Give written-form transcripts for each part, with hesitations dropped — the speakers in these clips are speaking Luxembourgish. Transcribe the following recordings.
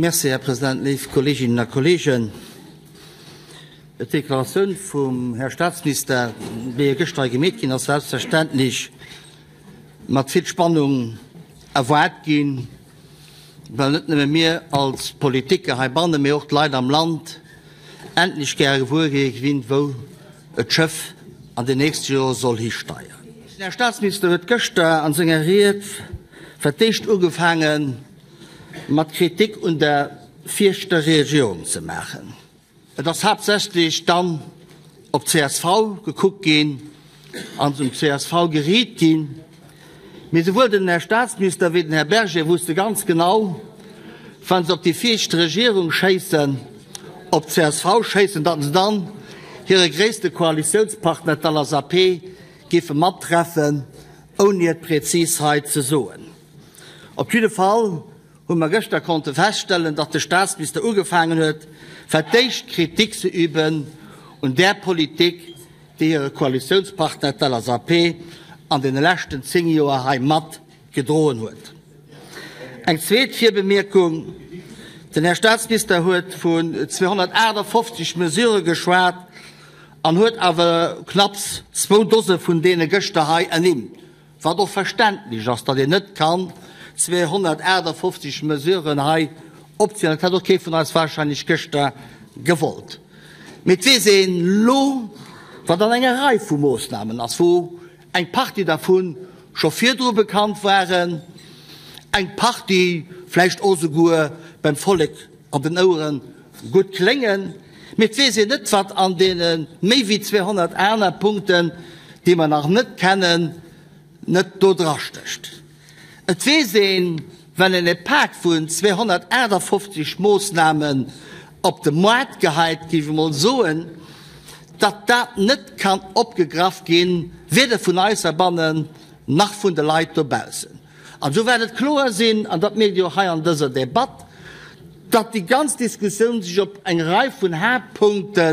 Merci, Här President, léif Kolleeginnen a Kolleegen. D'Deklaratioun vum Här Statsminister, déi e gëschter hei gemeet ginn ass, selbstverständlech mat vill Spannung erwaart ginn, well net nëmme mir als Politiker heibannen, mee och d'Leit am Land endlech gäre gewuer gi ginn, wou et d'Schëff an den nächste Jore soll histeieren. Den Här Statsminister huet gëschter a senger Ried fir d'éischt ugefaangen, mat Kritik un der viregter Regierung ze maachen. Et ass haaptsächlech dann op d'CSV gekuckt ginn an um csv geriit ginn. Mee souwuel den Här Statsminister wéi den Här Berger wusste ganz genau, wa se op déi viregte Regierung schéissen, op d'CSV schéissen, datt se dann hire gréisste Koalitiounspartner, d'LSAP, géife mattreffen, ouni et prezis hei ze soen. Op jidde Fall hu mer gëschter konnte feststellen, datt de Staatsminister ugefaangen huet, fir d'éischt Kritik ze üben un där Politik, déi hire Koalitiounspartner, d'LSAP, an deene leschten 10 Joer hei mat gedroen huet. Eng zweet Virbemierkung, Den Här Staatsminister huet vun 258 Mesurë geschwat an huet awer knapps zwou Dose vun deene gëschter hei ernimmt. Wat och verständlech ass, datt een net kann 258 Mesuren hei opzielen. Dat hätt och kee vun eis wahrscheinlech gëschter gewollt. Mee et weess een elo, wat an enger Rei vu Moossnamen ass, wou eng Partie dervu scho virdru bekannt waren, eng Partie vläicht och souguer beim Vollek an den Ouere gutt kléngen, mee et weess een net, wat an deene méi wéi 200 aner Punkten, déi mer nach net kennen, net do drastécht. Et weess een, well een e Pak vun 258 Moossnamen op de Moart geheit, géif ech emol soen, datt dat net kann opgegraff ginn, weder vun eis heibannen nach vun de Leit dobaussen. An esou wäert et kloer sinn, an dat mierkt Dir och hei an dëser Debatt, datt déi ganz Diskussioun sech op eng Rei vun Haaptpunkte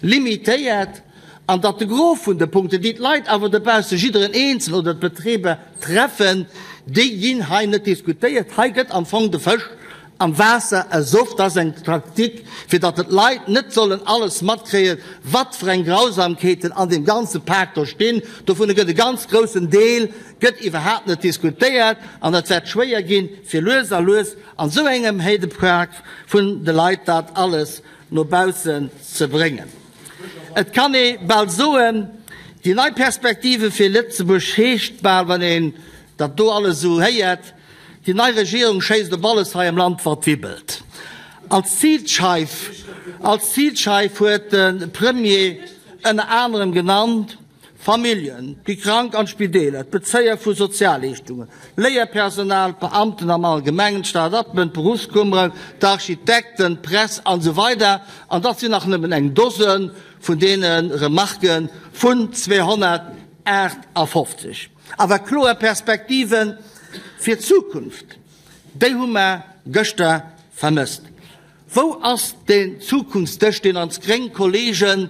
limitéiert an datt de Gros vun de Punkten, déi d'Leit awer dobausse, jidderen Eenzel oder d'Betriber treffen, déi ginn hei net diskutéiert. Hei gëtt am Fong de Fësch am Waasser ersoff. Dat ass eng Taktik, fir datt d'Leit net sollen alles matkréien, wat fir eng Grausamkeeten an deem ganze Pak do stinn. Dovun gëtt e ganz groussen Deel gëtt iwwerhaapt net diskutéiert an et wäert schwéier ginn, fir lues a lues an esou engem Héidepak vun de Leit dat alles no baussen ze bréngen. Et kann ee bal soen, déi nei Perspektive fir Lëtzebuerg heescht bal, wann een dat do alles esou héiert, déi nei Regierung schéisst op alles hei am Land wat wibbelt. Als Zilscheif, als Zilscheif huet de Premier ënner anerem genannt, Familljen, déi Krank an d'Spideeler, d'Bezéier vu Sozialleeschtungen, Léierpersonal, d'Beamten am Allgemengen, d'Start-uppen, d'Beruffskummeren, d'Architekten, d'Press an esou weider An dat sinn nach nëmmen eng Dose vun deene Remarquë vun 258. Awer kloer Perspektive fir d'Zukunft, déi hu mer gëschter vermësst. Wou ass deen Zukunftsdësch, deen ons gréng Kollegen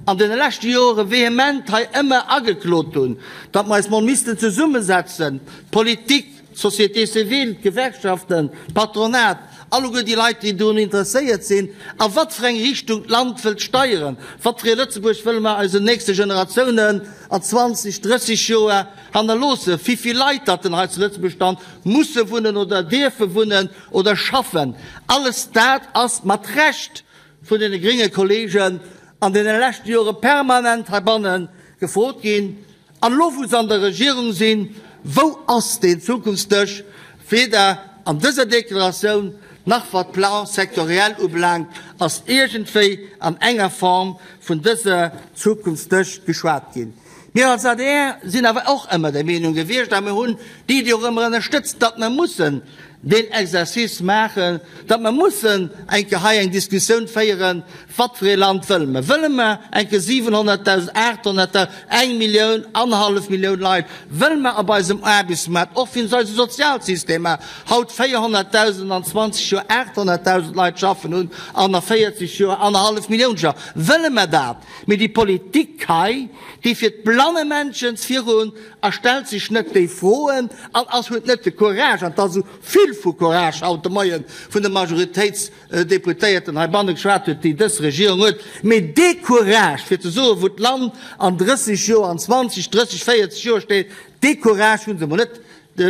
an deene leschte Jore vehement hei ëmmer ageklot hunn, datt mer eis mol missten zesummesetzen, d'Politik, d'Société civile, d'Gewerkschaften, d'Patronat, alleguer déi Leit, déi dorun interesséiert sinn, a wat fir eng Richtung d'Land wëllt steieren, wat fir ee Lëtzebuerg wëlle mer eisen nächste Generatiounen an 20, 30 Joer hannerloossen, wéivill Leit datt denn hei zu Lëtzebuerg dann musse wunnen oder dierfe wunnen, oder schaffen. Alles dat ass mat Recht vun deene grénge Kollegen an deene leschte Jore permanent heibanne gefrot ginn. An elo, wou se an der Regierung sinn, wou ass deen Zukunftsdësch? Weder an dëser Deklaratioun nach wat d'Plans sectoriels ubelaangt ass iergendwéi an enger Form vun dëser Zukunftsdësch geschwat ginn. Mir als adr sinn awer och ëmmer der Meenung gewiescht a mir hunn déi Iddi och ëmmer ënnerstëtzt, datt mer mussen deen Exercice maachen, datt mer mussen eng Kéier hei eng Diskussioun féieren, Wat fir ee Land wëlle mer? Wëlle mer eng Kéier 700.000, 800.000, eng Millioun, annerhallef Millioun Leit? Wëlle mer op eisem Aarbechtsmaart, och wéinst eise Sozialsystemer, haut 400.000, an 20 Joer 800.000 Leit schaffen hunn an a 40 Joer annerhallef Millioun schaffen? Wëlle mer dat? Mee déi Politik hei, déi fiert blannemännchens virun a stellt sech net déi Froen an ass, huet net de Courage, an et ass esou vill. vill vu Courage haut de Moie vun de Majoritéitsdeputéierten heibanne geschwat huet, déi dës Regierung huet, mee dee Courage fir ze soen, wou d'Land an 30 Joer, an 20, 30, 40 Joer steet, dee Courage hu se emol net,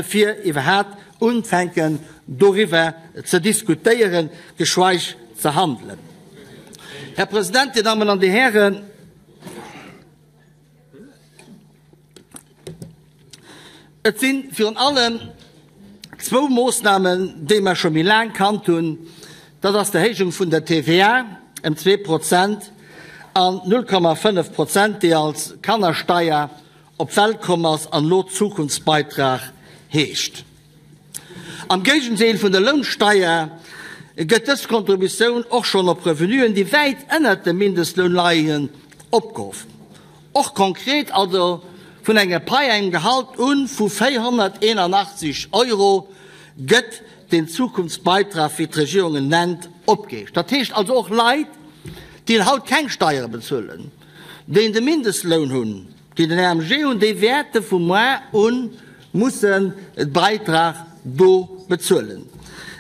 fir iwwerhaapt unfänken doriwwer ze diskutéieren, geschweig ze handelen. Här President, Dir Dammen an Dir Hären, Et si virun allem zwou Moossnamen, déi mer scho méi laang kannt hunn. Dat ass d'Erhéijung vun der TVA ëm 2 Prozent an 0,5 Prozent, déi als Kannersteier op d'Welt komm ass an elo Zukunftsbeitrag heescht. Am Géigendeel vun der Lounsteier gëtt dës Kontributioun och schonn op Revenuen, déi wäit ënnert dem Mindestloun leien, opgehoff. Och konkret also vun enger Pai, engem Gehalt un vu 481 Euro gëtt den Zukunftsbeitrag, wéi d'Regierung en nennt, opgeheescht. Dat heescht also och Leit, déi haut keng Steiere bezuelen, déi de Mindestloun hunn, déi den RMG hunn, déi wäerte vu moar u mussen e Beitrag do bezuelen.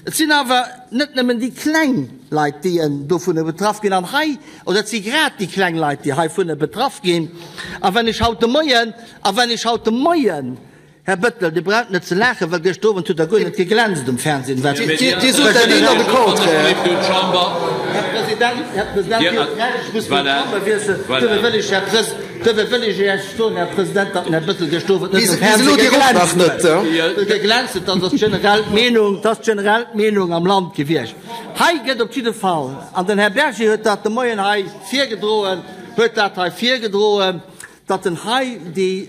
Et sinn awer net nëmmen déi kleng Leit, déi dovunner betraff ginn. An hei, oder et si grad déi kleng Leit, déi heivunner betraff ginn. A wann ech haut de Moien, a wann ech haut de Moien, Här Bettel, Dir braucht net ze laachen, well gëscht Owend hutt Der guer net geglänzt um Fernsehen, wat Dir sot dat eent an de Contraire. Här President, Här President, Dir hutt Recht, ech muss meng Chamber wiesselen. Duerfir wëll ech, Här Pres, duerfir wëll ech Iech soen, Här President, datt den Här Bettel gëscht Owend net um Fernsehen geglänzt huet. Geglänzt huet, dat ass d'generell Meenung, dat ass d'generell Meenung am Land gewiescht. Hei gëtt op jidde Fall, an den Här Berger huet dat de Moien hei virgedroen, huet dat hei virgedroen, datt en hei déi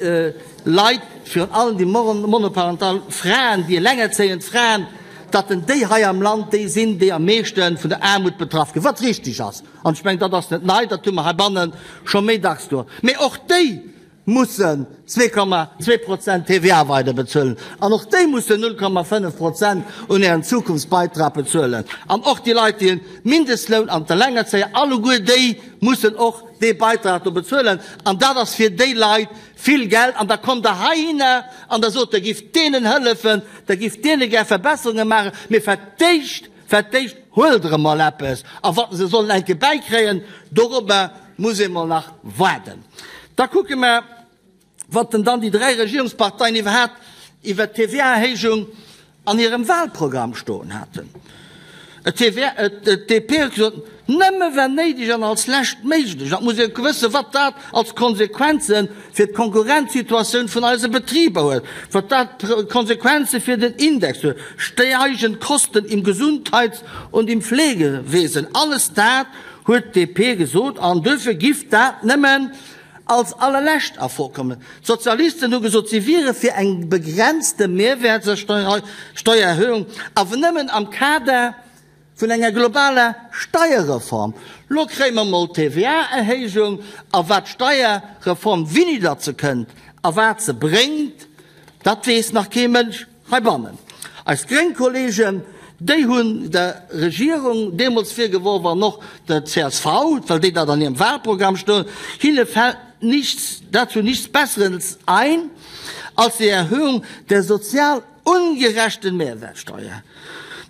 Leit, virun allem déi monoparental Fraen, déi elengerzéiend Fraen, datt en déi hei am Land déi sinn, déi am meeschte vun der Aarmut betraff ginn, wat richtig ass. An ech mengen, dat ass net nei, dat hu mer heibanne scho méi dacks geholl. Mee och déi mussen 2,2 Prozent TVA weider bezuelen an och déi mussen 0,5 Prozent un hiren Zukunftsbeitrag bezuelen. An och déi Leit, déi e Mindestloun an d'Elengerzéier, alleguer déi mussen och dee Beitrag do bezuelen, an dat ass fir déi Leit vill Geld. An da kommt Der heihinner an da sot, Der gifft deenen hëllefen, Der gifft deene gär Verbesserunge maachen, mee fir d'éischt, fir d'éischt huelt Der emol eppes, a wa se sollen eng Kéier bäikréien, dorobber muss ee mol nach waarden. Da kucke mer, wat denn dann déi dräi Regierungsparteien iwwerhaapt iwwert d'TVA-Erhéijung an hirem Wahlprogramm stoen haten. D'DP huet gesot, nëmme wenn néideg an als lescht méiglech. An et muss ee wëssen, wat dat als Konsequenze fir d'Konkurrenzsituatioun vun eise Betriber huet, wat dat Konsequenze fir den Index huet, steigend Kosten im Gesundheits und im Pflegewesen, alles dat huet d'DP gesot an duerfir giff dat nëmmen als allerlescht a Fro kommen. D'Sozialisten hu gesot, si wiere fir eng begrenzte Mehrwertsteiererhöhung, awer nëmmen am Kader vun enger globaler Steierreform. Lo kréie mer mol d'TVA-Erhéijung, a wat d'Steierreform, wéini datt se kënnt a wat se bréngt, dat weess nach kee Mënsch. Heibannen. Eis gréng Kollegen, déi hunn der Regierung deemools virgeworf, an och der csv, well déi dat an hirem Wahlprogramm stoen, hinne fällt nichts, dazu nichts Besseres ein, als die Erhöhung der sozial ungerechten Mehrwertsteuer.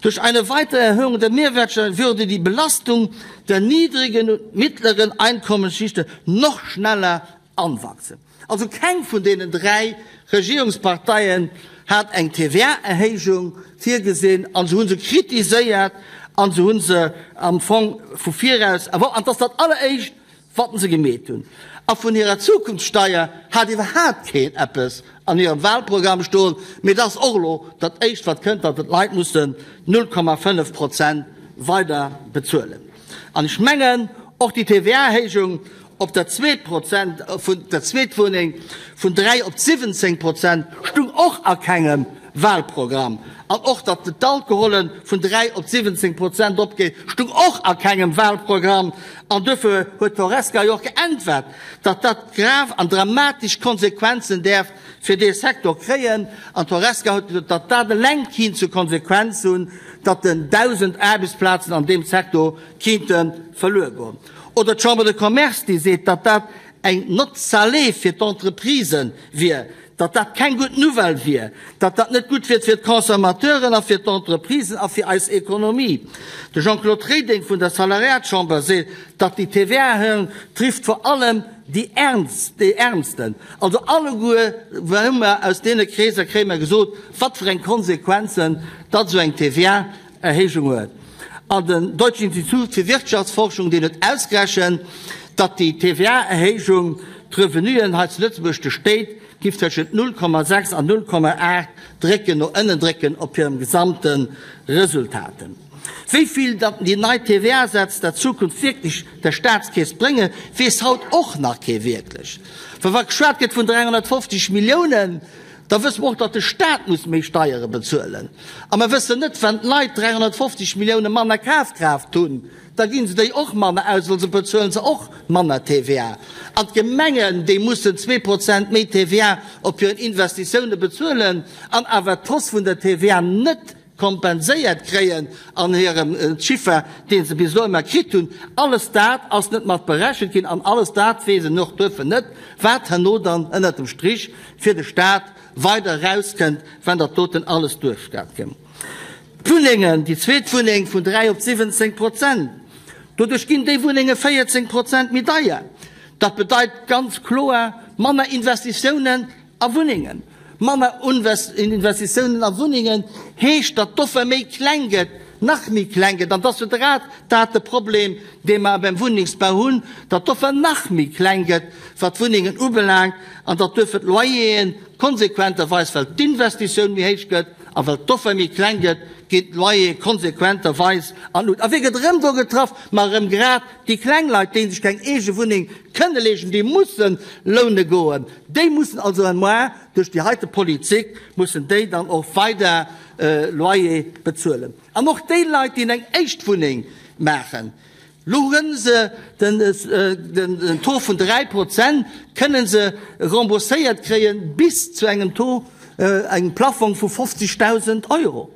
Durch eine weitere Erhöhung der Mehrwertsteuer würde die Belastung der niedrigen und mittleren Einkommensschichten noch schneller anwachsen. Also keng vun deenen dräi Regierungsparteien hat eng TVA-Erhéijung virgesinn a se hu se kritiséiert a se hu se am Fong vu viraus erworf. An et ass dat alleréischt, wat se gemeet hunn. A vun hirer Zukunftssteier hat iwwerhaapt keen eppes an hirem Wahlprogramm stoen. Mee et ass och elo dat éischt, wat kënnt, datt d'Leit mussen 0,5 Prozent weider bezuelen. An ech mengen, och déi TVA-Erhéijung op der zweet Prozent vun der Zweetwunneng vun 3 op 17 Prozent stung och a kengem Wahlprogramm. An och datt d'Alkoholen vun 3 op 17 Prozent opgeet, stung och a kengem Wahlprogramm. An duerfir huet d'Horesca jo och geäntwert, datt dat grav an dramatesch Konsequenzen däerft fir dee Secteur kréien. An d'Horesca huet gesot, datt dat eleng kinnt zur Konsequenz hunn, datt en 1.000 Aarbechtsplazen an deem Secteur kinnte verluer goen. Oder d'Chambre de Commerce, déi seet, datt dat eng Note salée fir d'Entreprisen wier. datt dat keng gutt Nouvelle wier, datt dat net gutt wier fir d'Consommateuren a fir d'Entreprisen a fir eis Ekonomie. De Jean-Claude Reding vun der Salariatschamber seet, datt déi TVA-Erhéijung trifft vor allem déi Äermsten. Also alleguer hu mer aus deene Kreeser kréie mer gesot, wat fir eng Konsequenzen datt esou eng TVA-Erhéijung huet. An den Deutschen Institut für Wirtschaftsforschung, deen huet ausgerechent, datt déi TVA-Erhéijung d'Revenuen hei zu Lëtzebuerg de Stéit giff tëschent 0,6 an 0,8 drécken, no ënnen drécken op hirem gesamte Resultat. Wéi vill datt déi nei TVA-Sätz der Zukunft wierklech der Staatskeess bréngen, weess haut och nach kee wierklech. Well wa geschwat gëtt vun 350 Milliounen, da wësse mer och, datt de Staat muss méi Steiere bezuelen. A mer wëssen net, wann d'Leit 350 Millioune manner Kafkraaft hunn, da ginn se déi och manner aus, also bezuelen se och manner TVA. An d'Gemengen, déi mussen 2% méi TVA op hiren Investitioune bezuelen an awer d'Hausse vun der TVA net kompenséiert kréien an hirem Chiffer, dee se bis elo ëmmer kritt hunn. Alles dat ass net mat berechent ginn an alles dat weess en och duerfir net, wat herno dann ënnert dem Strich fir de Stat weider erauskënnt, wann dat doten alles duerchgesat gëtt. D'Wunnengen, déi zweet Wunneng vun 3 op 17 Prozent, doduerch ginn déi Wunnenge 14 Prozent méi deier. Dat bedeit ganz kloer manner Investitiounen A Wunnengen. Manner Investitiounen a Wunnengen heescht, datt d'Offer méi kleng gëtt, nach méi kleng gëtt. An et ass jo grad dat de Problem, dee mer beim Wunnengsbau hunn, datt d'Offer nach méi kleng gëtt, wat d'Wunnengen ubelaangt, an datt duerfir d'Loyeren konsequenterweis, well d'Investitioun méi héich gëtt a well d'Offer méi kleng gëtt, ginn d'Loyere konsequenterweis an d'Lut. A wie gëtt erëm do getraff? Ma erëm grad déi kleng Leit, déi sech keng eege Wunneng kënne leeschten, déi musse loune goen. Déi mussen also en moins duerch déi heite Politik mussen déi dann och weider Loyer bezuelen. An och déi Leit, déi eng éischt Wunneng maachen, lo hunn se den Taux vun 3 Prozent, kënnen se rembourséiert kréien bis zu engem Taux, engem Plafong vu 50.000 Euro.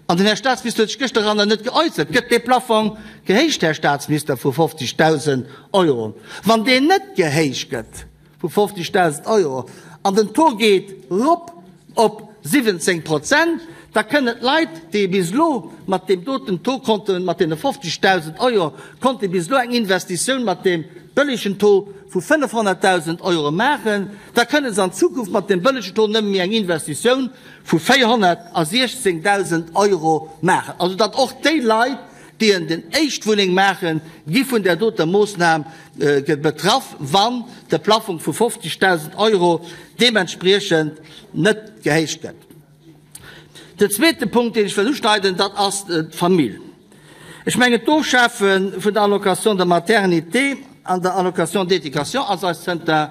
An den Här Statsminister huet sech gëschter eranner net geäussert. Gëtt dee Plafong gehéicht, Här Statsminister, vu 50.000 Euro? Wann deen net gehéicht gëtt vu 50.000 Euro an den Taux geet rop op 17 Prozent, da kënnen d'Leit, déi bis elo mat deem doten Taux konnten, mat deene 50.000 Euro konnte bis elo eng Investitioun mat deem bëllegen Taux vu 500.000 Euro maachen, da kënnen se an Zukunft mat deem bëllegen Taux nëmme méi eng Investitioun vu 416.000 Euro maachen. Also datt och déi Leit, déi en den éischt Wunneng maachen, gi vun där doter Moossnam betraff, wann de Plaffong vu 50.000 Euro deementspriechend net gehéicht gëtt. Den zweete Punkt, deen ech wëll uschneiden, dat ass d'Famill. Ech mengen, d'Ofschafe vun der Allocation de maternité an der Allocation d'éducation ass eis zënter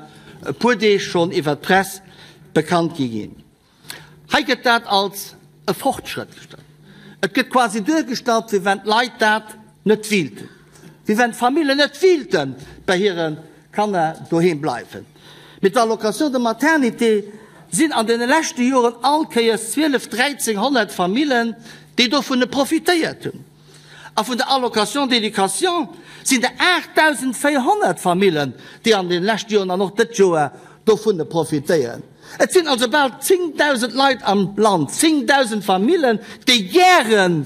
e puer Deeg schonn iwwert d'Press bekannt gi ginn. Hei gëtt dat als e Fortschrëtt gestallt. Et gëtt quasi duergestallt, wéi wenn d'Leit dat net wielten, wéi wenn d'Famillen net wielten bei hire Kanner doheem bleiwen. Mee d'Allocation de maternité sinn an deene leschte Joren all Kéiers 12, 1300 Famillen, déi dovun profitéiert hunn. A vun der Allocation d'éducation sinn der 8.400 Famillen, déi an deene leschte Joren an och dëtt Joer dovun profitéieren. Et sinn also bal 10.000 Leit am Land, 10.000 Famillen, déi gäre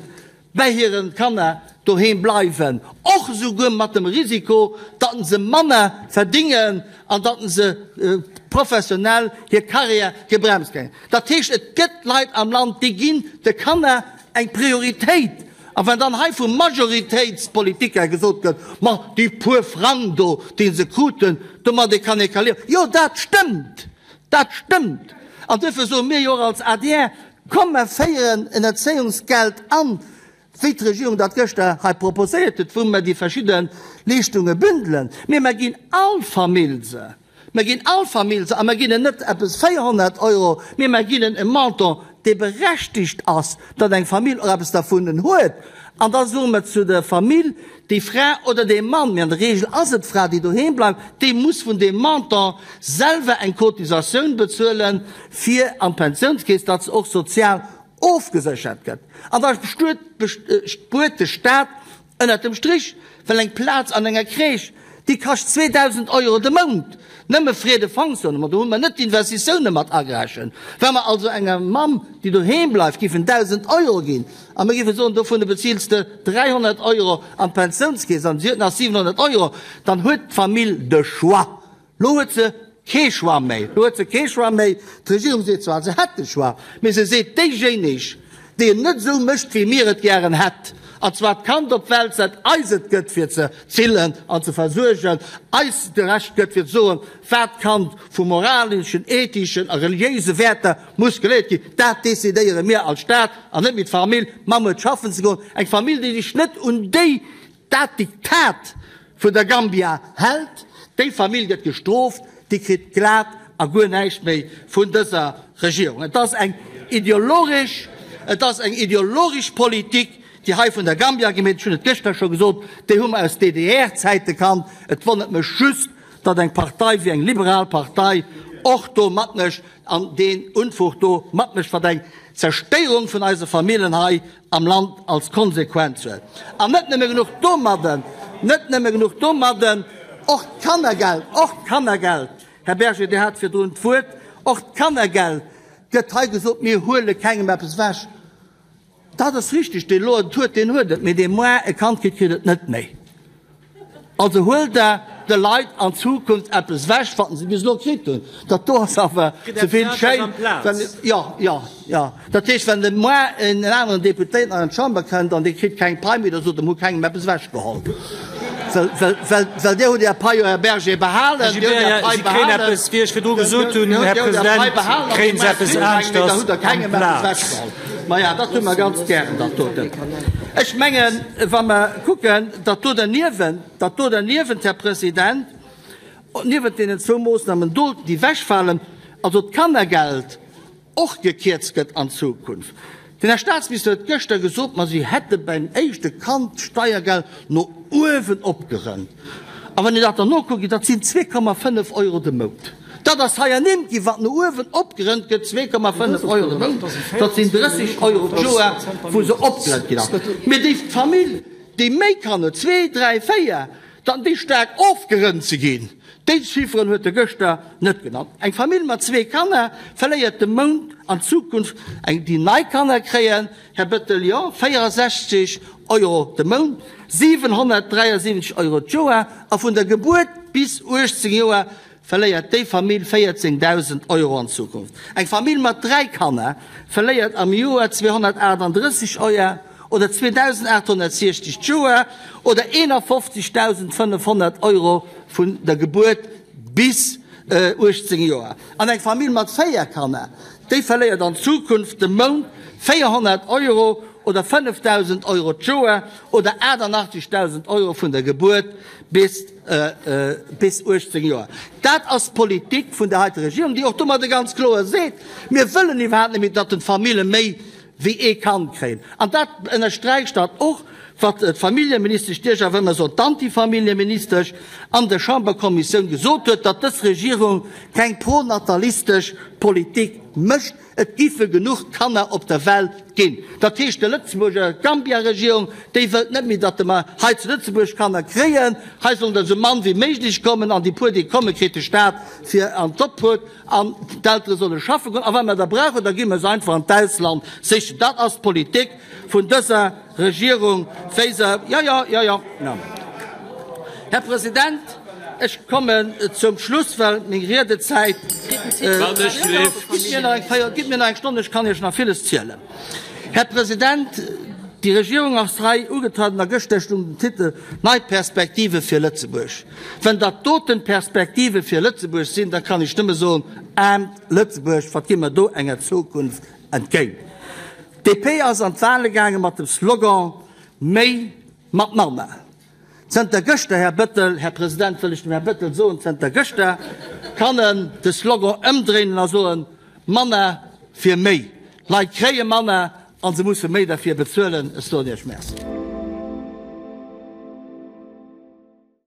bäi hire Kanner doheem bleiwen, och esouguer mat dem Risiko, datt se manner verdingen an datt se professionell hir Carrière gebremst kréien. Dat heescht, et gëtt Leit am Land, déi ginn de Kanner eng Prioritéit. A wann dann hei vu Majoritéitspolitiker gesot gëtt, ma déi puer Frang do, déi se kruten, domadde kann ee ka liewen, jo dat stëmmt, dat stëmmt. An duerfir soe mir jo och als adr, komm mer féieren en Erzéiungsgeld an, wéi d'Regierung dat gëschter hei proposéiert huet, wou mer déi verschidde Leeschtunge bündelen, mee mer ginn all Famill se. Mer ginn all Famill se a mer ginn en net eppes 400 Euro, mee mer ginn en e Montant, dee berechtigt ass, datt eng Famill och eppes dervunnen huet. An da soe mer zu der Famill, déi Fra oder dee Mann, mee an der Regel ass et d'Fra, déi doheem bleift, déi muss vun deem Montant selwer eng Cotisatioun bezuelen, fir an d'Pensiounskeess, datt se och sozial ofgeséchert gëtt. An da spuert de Stat Ënnert dem Strich, well eng Plaz an enger Crèche, Déi kascht 2.000 Euro de Mount, nëmme Frais de fonctionnement, do hu mer net d'Investitioune mat agerechent. Wa mer also enger Mamm, déi doheem bleift, giffen 1.000 Euro ginn a mir giffe soen, dovun bezils de 300 Euro an d'Pensiounskeess an si huet nach 700 Euro, dann huet d'Famill de Choix. Lo huet se kee Choix méi. Lo huet se kee Choix méi. D'Regierung seet zwar, se hätt de Choix, mee se seet, déijéineg, déi en net esou mécht, wéi mir et gären hätt, an zwar d'Kand op d'Welt setzt, eis et gëtt fir ze zillen an ze versuergen, eis de Recht gëtt fir ze soen, wat d'Kand vu moraleschen, etheschen a reliéise Wäerter muss geléiert ginn, dat decidéiere mir als Staat an net méi d'Famill. D'Mamm huet schaffen ze goen. Eng Famill, déi sech net un déi Dat Diktat vun der Gambia hält, déi Famill gëtt gestrooft, déi kritt glat a guer näischt méi vun dëser Regierung. Et ass eng ideologesch, et ass eng ideologesch Politik, déi hei vun der Gambia gemeet, ech hunn et gëschter scho gesot, déi hu mer aus DDR-Zäite kannt. Et wonnert mech just, datt eng Partei wéi eng liberal Partei och do matmécht an deen Unfug do matmécht, wat eng Zerstéierung vun eise Famillen hei am Land als Konsequenz huet. An net nëmme genuch domadden, net nëmme genuch domadden, och d'Kannergeld, och d'Kannergeld, Här Berger, Dir hat virdrun d'Wuert, och d'Kannergeld gëtt hei gesot, mir huele kengem eppes ewech. Dat ass richtig, deen elo et huet, deen huet et, mee dee moar e Kand kritt, kritt et net méi. Also huelt Der de Leit an Zukunft eppes ewech, wat se bis elo kritt hunn. Dat do ass awer ze vill schéin. Jo, jo, jo. Dat heescht, wann de moar en aneren Deputéierten an d'Chamber kënnt an dee kritt keng Pai méi, da sot e, Mir hu kengem eppes ewechgeholl. Well Dir hutt Är Pai jo, Här Berger, behalen. Dir hutt Är Pai behalen. Si kréien eppes, wéi ech virdru gesot hunn, Här President, kréien se eppes aneschters amplaz. Maja, dat hu mer ganz gären, dat doten. Ech mengen, wa mer kucken, datt do derniewent, datt do derniewent, Här President, niewent deenen zwou Moosnamen do, déi ewechfalen, also d'Kannergeld och gekierzt gëtt an Zukunft. Den Här Statsminister huet gëschter gesot, ma si hätte beim éischte Kand d'Steiergeld no uewen opgerënnt. A wann een dat dann nokuckt, dat sinn 2,5 Euro de Mount. Dat ass hei ernimmt ginn, wat no uewen opgerënnt gëtt, 2,5 Euro de Mount, dat sinn 30 Euro d'Joer, wou se opgerënnt ginn ass. Mee déi Famill, déi méi Kanner huet, zwee, dräi, véier, dann déi staark ofgerënnt ze ginn, déi Chifferen huet e gëschter net genannt. Eng Famill mat zwee Kanner verléiert de Mount an Zukunft, eng déi nei Kanner kréien, Här Bettel, jo, 64 Euro de Mount, 773 Euro d'Joer, a vun der Gebuert bis 18 Joer verléiert déi Famill 14.000 Euro an Zukunft. Eng Famill mat 3 Kanner verléiert am Joer 238 Euer oder 2.860 d'Joer oder 51.500 Euro vun der Gebuert bis 18 Joer. An eng Famill mat 4 Kanner, déi verléiert an Zukunft de Mount 400 Euro oder 5.000 Euro d'Joer oder 88.000 Euro vun der Gebuert bis bis 18 Joer. Dat ass d'Politik vun der heiter Regierung, déi och domadder ganz kloer seet, Mir wëllen iwwerhaapt net méi, datt d'Famille méi wéi ee Kand kréien. An dat ënnersträicht dat och, wat d'Familljeministesch, déi ech awer ëmmer sot, d'Antifamilljeministesch, an der Chamberkommissioun gesot huet, datt dës Regierung keng pronatalistesch Politik mécht. Et giffe genuch Kanner op der Welt ginn. Dat heescht, de Lëtzebuerger Gambia-Regierung, déi wëllt net méi, datt mer hei zu Lëtzebuerg Kanner kréien. Hei sollen der esou mann wéi méiglech kommen an déi puer, déi kommen, kritt de Staat fir an d'Obhut an d'Eltere solle schaffe goen. A wa mer der brauchen, da gi mer se einfach an d'Ausland sichen. Dat ass d'Politik vun dëser Regierung, wéi se, jo, jo, jo, jo. Här President, ech kommen zum Schluss, well meng Riedezäit, gitt mir nach eng Véier, gitt mir nach eng Stonn, ech kann Iech nach villes zielen. Här President, déi Regierung ass hei ugetraden a gëschter stoung den Titel Nei Perspektive fir Lëtzebuerg. Wenn dat doten d'Perspektive fir Lëtzebuerg sinn, da kann ech nëmme soen, Aarmt Lëtzebuerg, wat gi mer do enger Zukunft entgéint? DP ass an d'Wale gaange mat dem Slogan Méi mat manner. Zënter gëschter, Här Bëttel, Här President, wëll ech dem Här Bëttel soen, zënter gëschter kann en de Slogan ëmdréinen a soen, Manner fir méi. D'Leit kréie manner a se musse méi derfir bezuelen. Ech soen Iech Merci.